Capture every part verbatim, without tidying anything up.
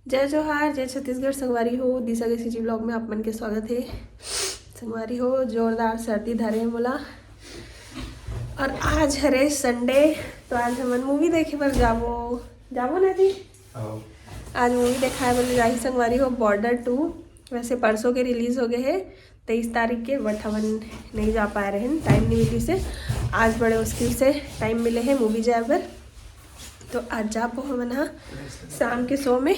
जय जोहार, जय छत्तीसगढ़ संगवारी हो। दिशा के सीजी ब्लॉग में आप मन के स्वागत है। संगवारी हो, जोरदार सर्दी धरे हे मोला। और आज हरे संडे, तो आज हमन मूवी देखे बर जाबो। जाबो ना जी? आज मूवी देखाए बर जाही संगवारी हो, बॉर्डर टू। वैसे परसों के रिलीज हो गए है, तेईस तारीख के, बट हमन नहीं जा पाए रहेन, टाइम नहीं मिली से। आज बड़े मुश्किल से टाइम मिले है मूवी जाए बर। तो आज जाबो हमन ह शाम के शो में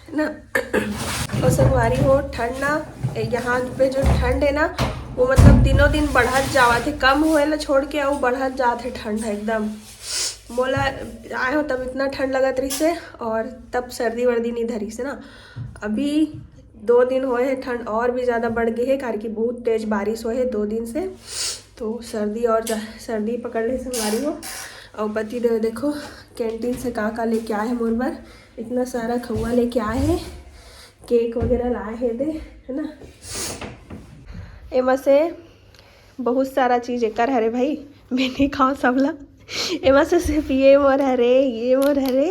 ना। और संगवारी हो, ठंड ना, यहाँ पे जो ठंड है ना, वो मतलब दिनों दिन बढ़त जावत है, कम होए ला छोड़ के अउ बढ़त जात है ठंड ह एकदम। मोला आए हो तब इतना ठंड लगत रहिस हे और तब सर्दी वर्दी नहीं धरिस हे ना। अभी दो दिन होए हे, ठंड और भी ज़्यादा बढ़ गई है, कारण कि बहुत तेज बारिश होए हे दो दिन से, तो सर्दी और जा-, सर्दी पकड़ ले संगवारी हो। और पति देव देखो कैंटीन से का का लेके आए हैं मोर बर, इतना सारा खउआ लेके आए हैं, केक वगैरह लाए हैं दे, है ना। एमा से बहुत सारा चीज एकर हरे भाई, मैं नहीं खाओ सबला। एमा से सिर्फ ये मोर हरे, ये मोर हरे,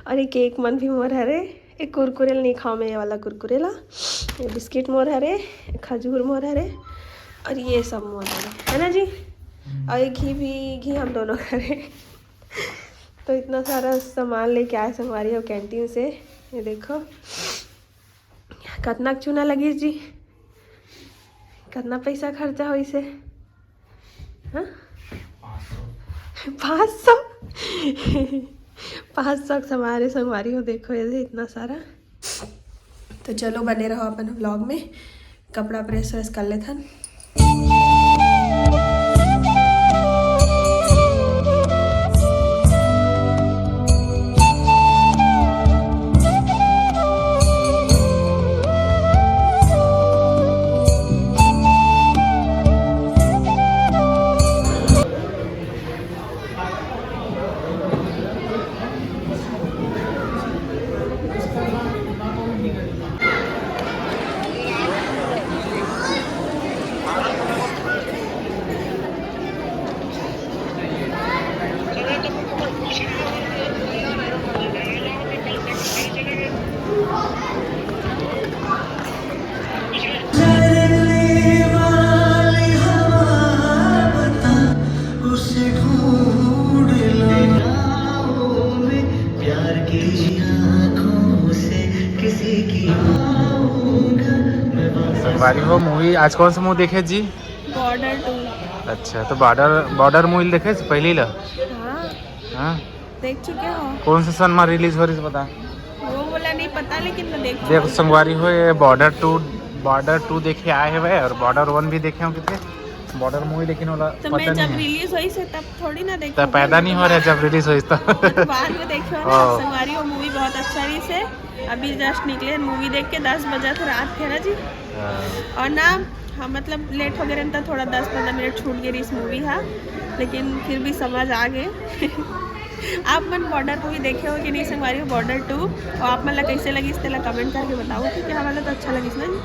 और ये केक मन भी मोर हरे। ये कुरकुरे ल नहीं खाओ मैं, ये वाला कुरकुरे ला। ये बिस्किट मोर हरे, ये खजूर मोर हरे, और ये सब मोर हरे, है ना जी। और ये घी भी, घी हम दोनों हरे। तो इतना सारा सामान लेके आए संगवारी हो कैंटीन से। ये देखो, कतना चूना लगिस जी, कतना पैसा खर्चा होइस हे? हाँ? पाँच सौ। पाँच सौ के सामान हे संगवारी हो, देखो ये इतना सारा। तो चलो बने रहो अपन व्लॉग में, कपड़ा प्रेस व्रेस कर लेथन। संगवारी हो, मूवी आज कौन सा मूवी देखे जी? Border to. अच्छा, तो बॉर्डर, बॉर्डर मूवी देखे से पहले ला? हाँ। हाँ। देख चुके हो? कौन से सन में रिलीज हो रही बता? वो बोला नहीं पता, लेकिन मैं देख चुकी देखो हूँ। संगवारी हो, ये बॉर्डर टू, बॉर्डर टू देखे आए हुए और बॉर्डर वन भी देखे हो कितने? बॉर्डर मूवी लेकिन वाला तो पता मैं नहीं जब है। रिलीज हुई से तब थोड़ी ना देखी। तब पैदा नहीं हो रहा जब रिलीज हुई तो। बाद में देखे हो ना, हाँ। संगवारी हो, मूवी बहुत अच्छा रही से। अभी जस्ट निकले मूवी देख के, दस बजे तो रात थे ना जी। हाँ। और ना, हाँ, मतलब लेट हो गए रहता थोड़ा, दस पंद्रह मिनट छूट गई रही इस मूवी हा, लेकिन फिर भी समझ आ गए। आप मन बॉर्डर टू ही देखे हो कि नहीं संगवारी हो, बॉर्डर टू, और आप मन ला कैसे लगिस तेला कमेंट करके बताओ, ठीक है? हमारा तो अच्छा लगिस ना जी,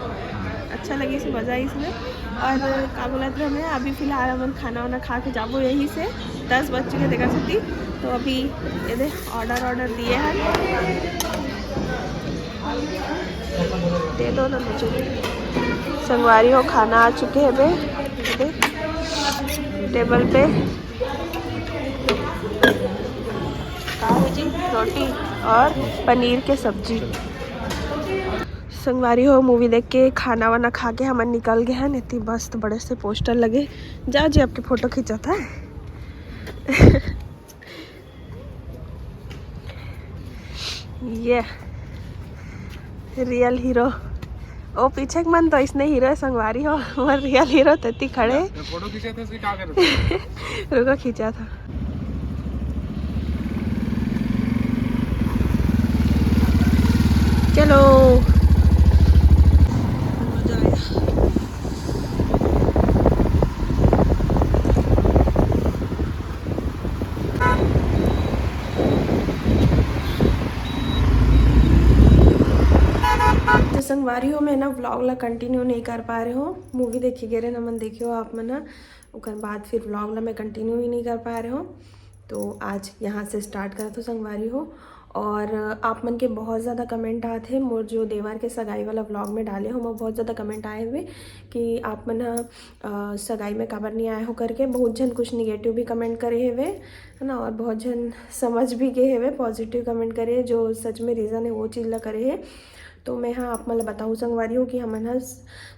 अच्छा लगिस, मज़ा आई इसमें। और का बोलत रहे मैं, अभी फिलहाल हमन खाना वाना खा के जाबो यहीं से, दस बज चुके देखा सकती। तो अभी ये दे ऑर्डर, ऑर्डर दिए हैं, दे दो ना मुझे। संगवारी हो, खाना आ चुके हैं बे, ये दे, टेबल पे का है जी, रोटी और पनीर के सब्जी। संगवारी हो, मूवी देख के, खाना वाना खा के हमन निकल गए हैं। इतनी मस्त बड़े से पोस्टर लगे, जा जी आपके फोटो खींचा था। ये रियल हीरो, ओ पीछे के मन तो इसने हीरो है संगवारी हो, वो रियल हीरो तेती खड़े। मैं फोटो खींचा था, इसके क्या कर रहे थे? रुको, खींचा था। चलो, मजा आया। तो संगवारी हो, मैं ना व्लॉग ला कंटिन्यू नहीं कर पा रहे हो, मूवी देखे गए रहे ना, मन देखे हो आप मन ना, ओकर बाद फिर व्लॉग ला मैं कंटिन्यू ही नहीं कर पा रहे हो। तो आज यहाँ से स्टार्ट करत हो संगवारी हो। और आप मन के बहुत ज़्यादा कमेंट आत हे, मोर जो देवर के सगाई वाला व्लॉग में डाले हो, ओमा बहुत ज़्यादा कमेंट आए हुए कि आप मन ह, अ, सगाई में काबर नहीं आए हो करके। बहुत झन कुछ निगेटिव भी कमेंट करे हेवे, है ना, और बहुत झन समझ भी गए हेवे, पॉजिटिव कमेंट करे, जो सच में रीज़न है वो चीज़ ला करे हे। तो मैं हाँ आप मन ला बताऊँ संगवारी हो कि हमन ह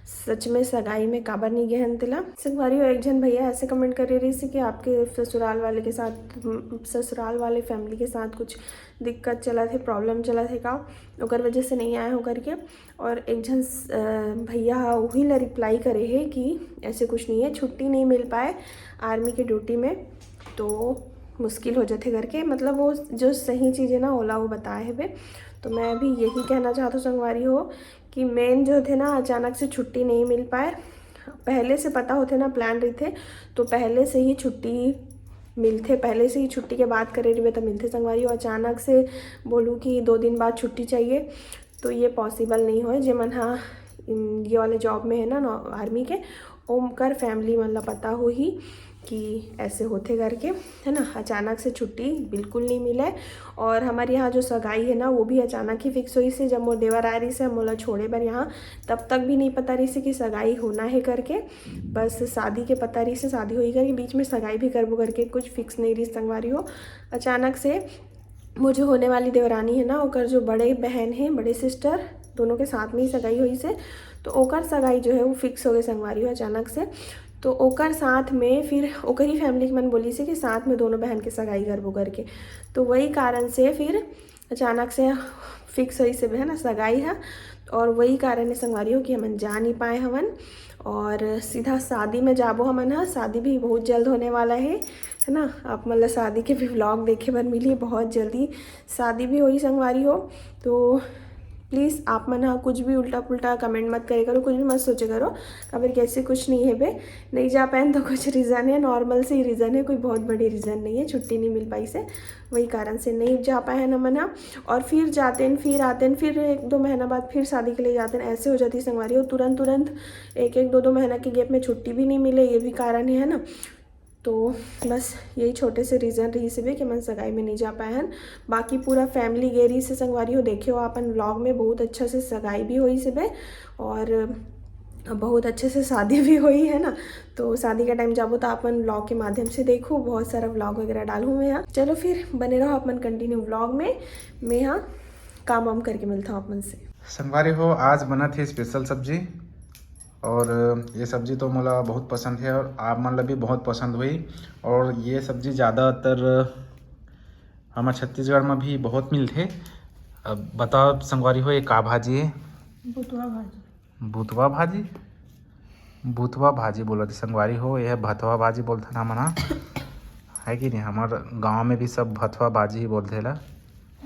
सच में सगाई में काबर नहीं गए हन तेला। संगवारी हो, एक झन भैया ऐसे कमेंट करे रहिस कि आपके ससुराल वाले के साथ, ससुराल वाले फैमिली के साथ कुछ दिक्कत चलत हे, प्रॉब्लम चलत हे का, ओकर वजह से नहीं आए हो करके। और एक झन स-, अ, भैया ह उही ला रिप्लाई करे हे कि ऐसे कुछ नहीं है, छुट्टी नहीं मिल पाए आर्मी के ड्यूटी में, तो मुश्किल हो जाथे करके। मतलब वो जो सही चीज़ है ना, ओला वो बताए हेबे। तो मैं अभी यही कहना चाहत हूँ संगवारी हो कि मेन जो थे ना, अचानक से छुट्टी नहीं मिल पाए। पहले से पता होथे ना, प्लान रहिथे, तो पहले से ही छुट्टी मिलथे, पहले से ही छुट्टी के बात करे रहिबे त मिलथे संगवारी हो। अचानक से बोलूँ कि दो दिन बाद छुट्टी चाहिए, तो ये पॉसिबल नहीं होय। जेमन हा, इम, ये वाले जॉब में है ना, नौ-, आर्मी के, ओमकर फैमिली मन ला पता होही कि ऐसे होथे करके, है ना। अचानक से छुट्टी बिल्कुल नहीं मिले। और हमारे यहाँ जो सगाई है ना, वो भी अचानक ही फिक्स होइस हे। जब मोर देवर आए रहिस हे मोला छोड़े बर यहाँ, तब तक भी नहीं पता रहिस हे कि सगाई होना है करके, बस शादी के पता रहिस हे, शादी होही करके, बीच में सगाई भी करबो करके कुछ फिक्स नहीं रहिस संगवारी हो। अचानक से मोर जो होने वाली देवरानी है ना, ओकर जो बड़े बहन है, बड़े सिस्टर, दोनों के साथ में ही सगाई होइस हे, तो ओकर सगाई जो है वो फिक्स हो गए संगवारी हो अचानक से। तो ओकर साथ में फिर ओकर ही फैमिली के मन बोलिस हे कि साथ में दोनों बहन के सगाई करबो करके, तो वही कारण से फिर अचानक से फिक्स होइस हे, है ना, सगाई है। और वही कारण है संगवारी हो कि हमन जा नहीं पाए हवन और सीधा शादी में जाबो हमन ह। शादी भी बहुत जल्द होने वाला है, है ना। आप मन ला शादी के भी व्लॉग देखे बर मिली बहुत जल्दी। शादी भी होही संगवारी हो, तो प्लीज़ आप मन ह कुछ भी उल्टा पुल्टा कमेंट मत करे करो, कुछ भी मत सोचे करो। काबर कि ऐसे कुछ नहीं है बे, नहीं जा पाए तो कुछ रीज़न है, नॉर्मल से ही रीज़न है, कोई बहुत बड़ी रीज़न नहीं है, छुट्टी नहीं मिल पाइस हे, वही कारण से नहीं जा पाए हैं हमन ह। और फिर जाते हैं, फिर आते हैं, फिर एक दो महीना बाद फिर शादी के लिए जाते हैं, ऐसे हो जाती संगवारी हो। तुरंत तुरंत एक एक दो दो महीना के गैप में छुट्टी भी नहीं मिले, ये भी कारण है, है ना। तो बस यही छोटे से रीज़न रहिस हे बे कि हमन सगाई में नहीं जा पाए हन। बाकी पूरा फैमिली गे रहिस हे संगवारी हो, देखे हो अपन व्लॉग में, बहुत अच्छा से सगाई भी होइस हे बे और बहुत अच्छे से शादी भी होई, है ना। तो शादी का टाइम जाबो तो अपन व्लॉग के माध्यम से देखो, बहुत सारा व्लॉग वगैरह डालूँ मैं यहाँ। चलो फिर बने रहो अपन कंटिन्यू व्लॉग में, मैं यहाँ काम वाम करके मिलता हूँ अपन से। संगवारी हो, आज बनत हे स्पेशल सब्जी और ये सब्जी तो मोला बहुत पसंद है और आप मन ला भी बहुत पसंद होही। और ये सब्जी ज़्यादातर हमर छत्तीसगढ़ में भी बहुत मिलथे। अब बताओ संगवारी हो, ये का भाजी है? बुतवा भाजी। बुतवा भाजी? बुतवा भाजी बोलत हे संगवारी हो, ये भथवा भाजी बोलथन हमन ह, है कि नहीं? हमर गांव में भी सब भथवा भाजी ही बोलथे ला।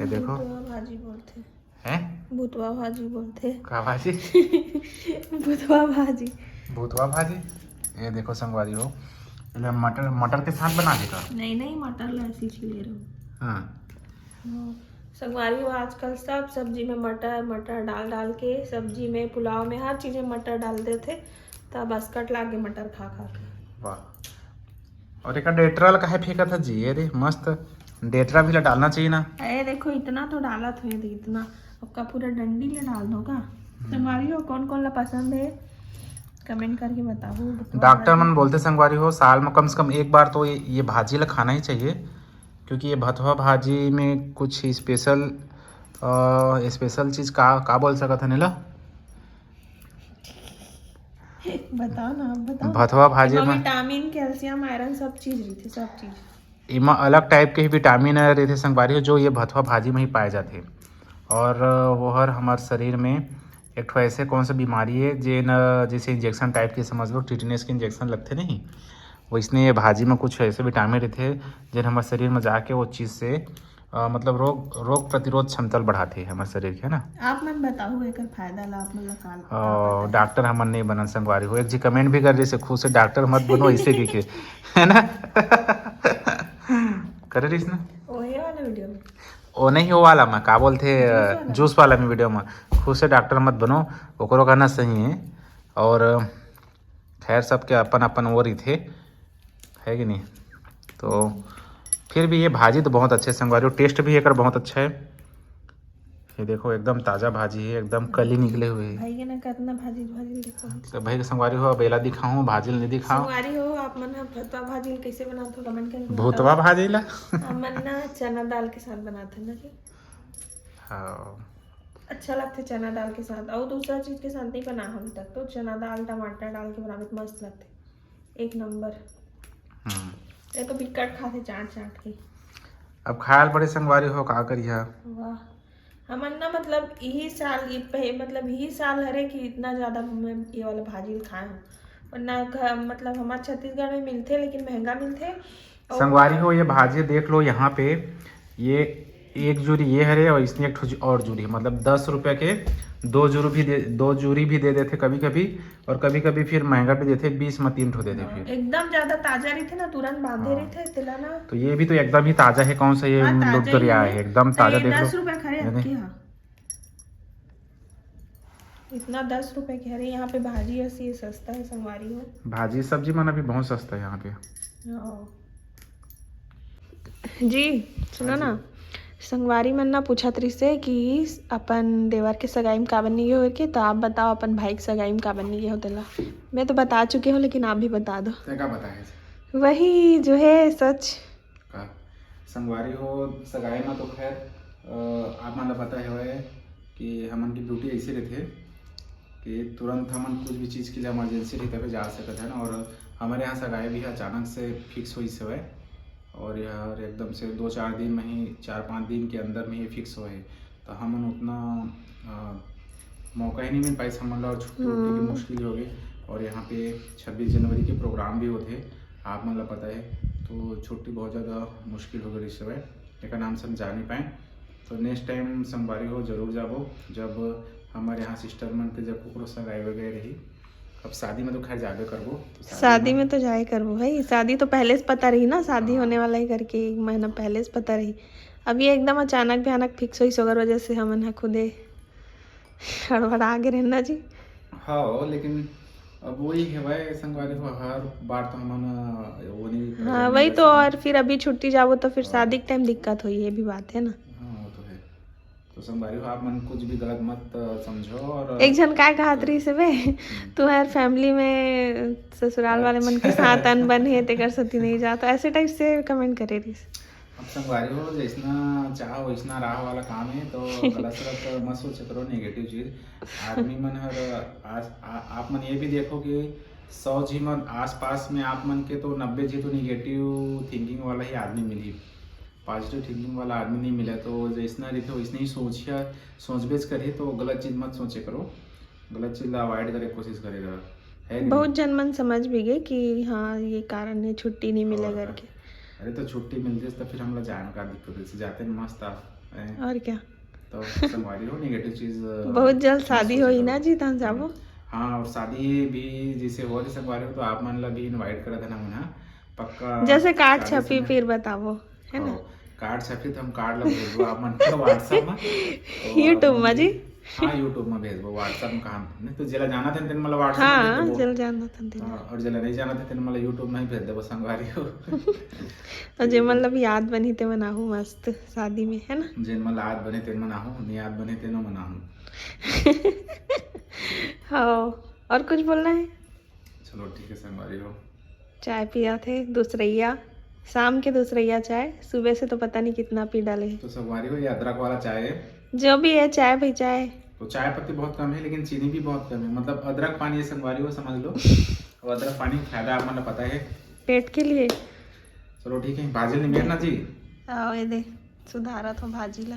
ये देखो। बुतवा भाजी बोलथे। हैं? बुतवा भाजी बोलथे। का भाजी? बुतवा भाजी। बुतवा भाजी। ये देखो संगवारी हो, एला मटर, मटर के साथ बना दे का? नहीं, नहीं, मटर ला ऐसे ही छीले रहो। हाँ। हाँ। संगवारी हो, आजकल सब सब्जी में मटर, मटर डाल डाल के, सब्जी में, पुलाव में, हर चीज में मटर डाल देथे, तब असकट लागे मटर खा खा के। वाह। और एक डेटरा ला काहे फेंकत है जी? ये रे, मस्त डेटरा भी ला डालना चाहिए ना। अरे देखो, इतना तो डालत हो, ये दे, इतना। आपका पूरा डंडी ला डाल दो का? संगवारी हो, कौन कौन ला पसंद है, कमेंट करके बताओ। डॉक्टर मन बोलथे संगवारी हो, साल में कम से कम एक बार तो ये, ये भाजी ला खाना ही चाहिए, क्योंकि ये भथवा भाजी में कुछ स्पेशल, अ, स्पेशल चीज का, का बोल सकत हन एला? बताओ ना, आप बताओ। भथवा भाजी एमा में विटामिन, कैल्शियम, आयरन सब चीज रहिथे, सब चीज। एमा अलग टाइप के ही विटामिन रहिथे संगवारी हो, जो ये भथवा भाजी में ही पाए जाथे। और वो हर हमार शरीर में एक ठो ऐसे कौन सा बीमारी है, जेन, जैसे इंजेक्शन टाइप के समझ लो, टिटनेस के इंजेक्शन लगथे नहीं, वैसने ये भाजी में कुछ ऐसे विटामिन रहिथे, जेन हमार शरीर में जाके वो चीज़ से, अ, मतलब रोग, रोग प्रतिरोध क्षमता ल बढ़ाथे हमर शरीर के, है ना? आप मन बताओ एकर फायदा ला, आप मन ला का, का अ, पता है? डॉक्टर हमन नहीं बनन संगवारी हो। एक जी कमेंट भी कर रही से, खुद से डॉक्टर मत बनो, ऐसे की के, है ना? करे रहीस ना? ओहे वाला वीडियो में। ओ नहीं, वो वाला में का बोलथे, जूस वाला। जूस वाला में वीडियो में, खुद से डॉक्टर मत बनो, ओकरो कहना सही है। और खैर, सबके अपन अपन वो रहिथे, है कि नहीं? तो फिर भी ये भाजी तो बहुत अच्छे संगवारी हो, टेस्ट भी एकर बहुत अच्छा है। ये देखो, एकदम ताजा भाजी हे, एकदम कली निकले हुए हे। भाई के ना कतना भाजी भाजी देखो। तो भाई के संगवारी हो, अब एला दिखाहूँ, भाजी ल नहीं दिखाहूँ। संगवारी हो, आप मन ह भतवा भाजी ल कैसे बनात हो, कमेंट करके बताओ। भुतवा भाजी ला। हमन ना चना दाल के साथ बनात है ना जी। हाँ। अच्छा लगथे चना दाल के साथ, और दूसरा चीज के साथ नहीं बना अभी तक। तो चना दाल टमाटर डाल के बनाबे त मस्त लगथे, एक नंबर। हम्म। ये तो बिकट खाथे चाट चाट के। अब खायल पड़े संगवारी हो, का करिहा। वाह, हमन ना मतलब यही साल ये पह, मतलब यही साल हरे कि इतना ज्यादा मैं ये वाला भाजी ल खाए हूँ, वरना घ-, मतलब हमारे छत्तीसगढ़ में मिलथे लेकिन महंगा मिलथे। और संगवारी हो, ये भाजी देख लो, यहाँ पे ये एक जूरी ये हरे और इसने एक ठो जू-, और जूरी, मतलब दस रुपये के दो जूरी भी दे, दो जूरी भी दे देथे कभी कभी, और कभी कभी फिर महंगा भी देथे, बीस में तीन ठो देथे फिर। एकदम ज्यादा ताजा रहिथे ना, तुरंत बांधे हाँ। रहिथे तेला ना। तो ये भी तो एकदम ही ताजा है, कौन सा ये हाँ, ताजा ही लुटदरिया है। है, एकदम ताजा। ये देख दस लो, रुपए खरे ये अतके हा। इतना दस रुपए के हरे, यहाँ पे भाजी ऐसी सस्ता है संगवारी हो। भाजी सब्जी मन अभी बहुत सस्ता है यहाँ पे। हाँ। जी, सुनो ना, संगवारी मन ना पूछत रिसे कि अपन देवर के सगाई में काबर नहीं गए हो के, तो आप बताओ अपन भाई के सगाई में काबर नहीं गए हो तेला। मैं तो बता चुके हूँ, लेकिन आप भी बता दो। तै का बताए? वही जो है सच। का संगवारी हो, सगाई में तो खैर, अ, आप मन ला पता हवय कि हमन की ड्यूटी ऐसे रहथे कि तुरंत हमन कुछ भी चीज़ के लिए इमरजेंसी रही तबे जा सकत हन। और हमारे यहाँ सगाई भी अचानक से फिक्स होइस हवय और यार एकदम से दो चार दिन में ही, चार पाँच दिन के अंदर में ही फिक्स होए, तो हमन उतना, अ, मौका ही नहीं मिल पाइस हमन ला और छुट्टी उट्टी की मुश्किल हो गई। और यहाँ पे छब्बीस जनवरी के प्रोग्राम भी होते, आप मन ला पता है, तो छुट्टी बहुत ज़्यादा मुश्किल हो गई इस समय, एकर नाम से हम जा नहीं पाए। तो नेक्स्ट टाइम संगवारी हो जरूर जाबो, जब हमारे यहाँ सिस्टर मन के जब कुकरो सगाई वगैरह रही। अब शादी में तो खैर जाबे करबो, तो शादी में तो जाए करबो भाई, शादी तो पहले से पता रही ना, शादी होने वाला है करके एक महीना पहले से पता रही। अब ये एकदम अचानक भयानक फिक्स होइस, ओकर वजह से हमन ह खुदे हड़बड़ा गे रहना जी। हाँ, लेकिन अब वही है भाई संगवारी हो, हर बार तो हमन, अ, वो नहीं हाँ, वही तो। और फिर अभी छुट्टी जाबो तो फिर शादी के टाइम दिक्कत होई, ये भी बात है ना। हाँ, वो तो है। तो संगवारी हो, आप मन कुछ भी गलत मत, अ, समझो। और एक झन काय कहत रही से बे, तुम्हारे फैमिली में ससुराल वाले मन के साथ अनबन है, तेकर सती नहीं जाता, ऐसे टाइप से कमेंट करे रही। अब संगवारी हो, जैसना चाह वैसना राह वाला काम है, तो गलत सलत मत सोचे करो, नेगेटिव चीज। आदमी मन हर आज, आ, आप मन ये भी देखो कि सौ जी मन आसपास में आप मन के तो नब्बे जी तो नेगेटिव थिंकिंग वाला ही आदमी मिली, पॉजिटिव थिंकिंग वाला आदमी नहीं मिला। तो जैसना रहिथे वैसने ही सोचिया, सोचबेच करही, तो गलत चीज मत सोचे करो, गलत चीज ला अवॉइड करे के कोशिश करे करो, है कि नहीं? बहुत जन मन समझ भी गए कि हाँ, ये कारण है छुट्टी नहीं मिले और करके। अरे, तो छुट्टी मिलती तो फिर हमला जाए में का दिक्कत है, जाते मस्त आ, हैं? और क्या। तो संगवारी हो, नेगेटिव चीज, अ, बहुत जल्द मत शादी सोचा होई करो। ना जी, तहन जाबो। हाँ, और शादी भी जैसे हो रही संगवारी हो, तो आप मन ला भी इनवाइट करत हन हमन हा, पक्का। जैसे कार्ड शादी छपी समय फिर बताबो, है ना? हाँ, कार्ड छपी तो हम कार्ड ला भेजबो आप मन के WhatsApp में। तो YouTube में हम जी? हाँ, YouTube में भेजबो, WhatsApp में कहाँ नहीं, तो जेला जाना था तेन मतलब WhatsApp में हाँ, भेज देबो। जल जाना था तेन। हाँ, और जेला नहीं जाना था तेन मतलब YouTube में ही भेज देबो संगवारी हो। और जे मतलब याद बनी ते मनाहू मस्त शादी में, है ना? जेन मन ला याद बने तेन मनाहू, नहीं याद बने तेनो मनाहू। हाँ, और कुछ बोलना है? चलो ठीक है संगवारी हो। चाय पिया थे दूसरैया, शाम के दूसरैया चाय, सुबह से तो पता नहीं कितना पी डाले हैं। तो संगवारी हो, ये अदरक वाला चाय है। जो भी है चाय भाई चाय। तो चाय पत्ती बहुत कम है, लेकिन चीनी भी बहुत कम है, मतलब अदरक पानी है संगवारी हो, समझ लो। और अदरक पानी का फायदा आप मन ला पता है। पेट के लिए। चलो ठीक है, भाजी निमेर ना जी। आओ ये दे, सुधारत हो भाजी ला।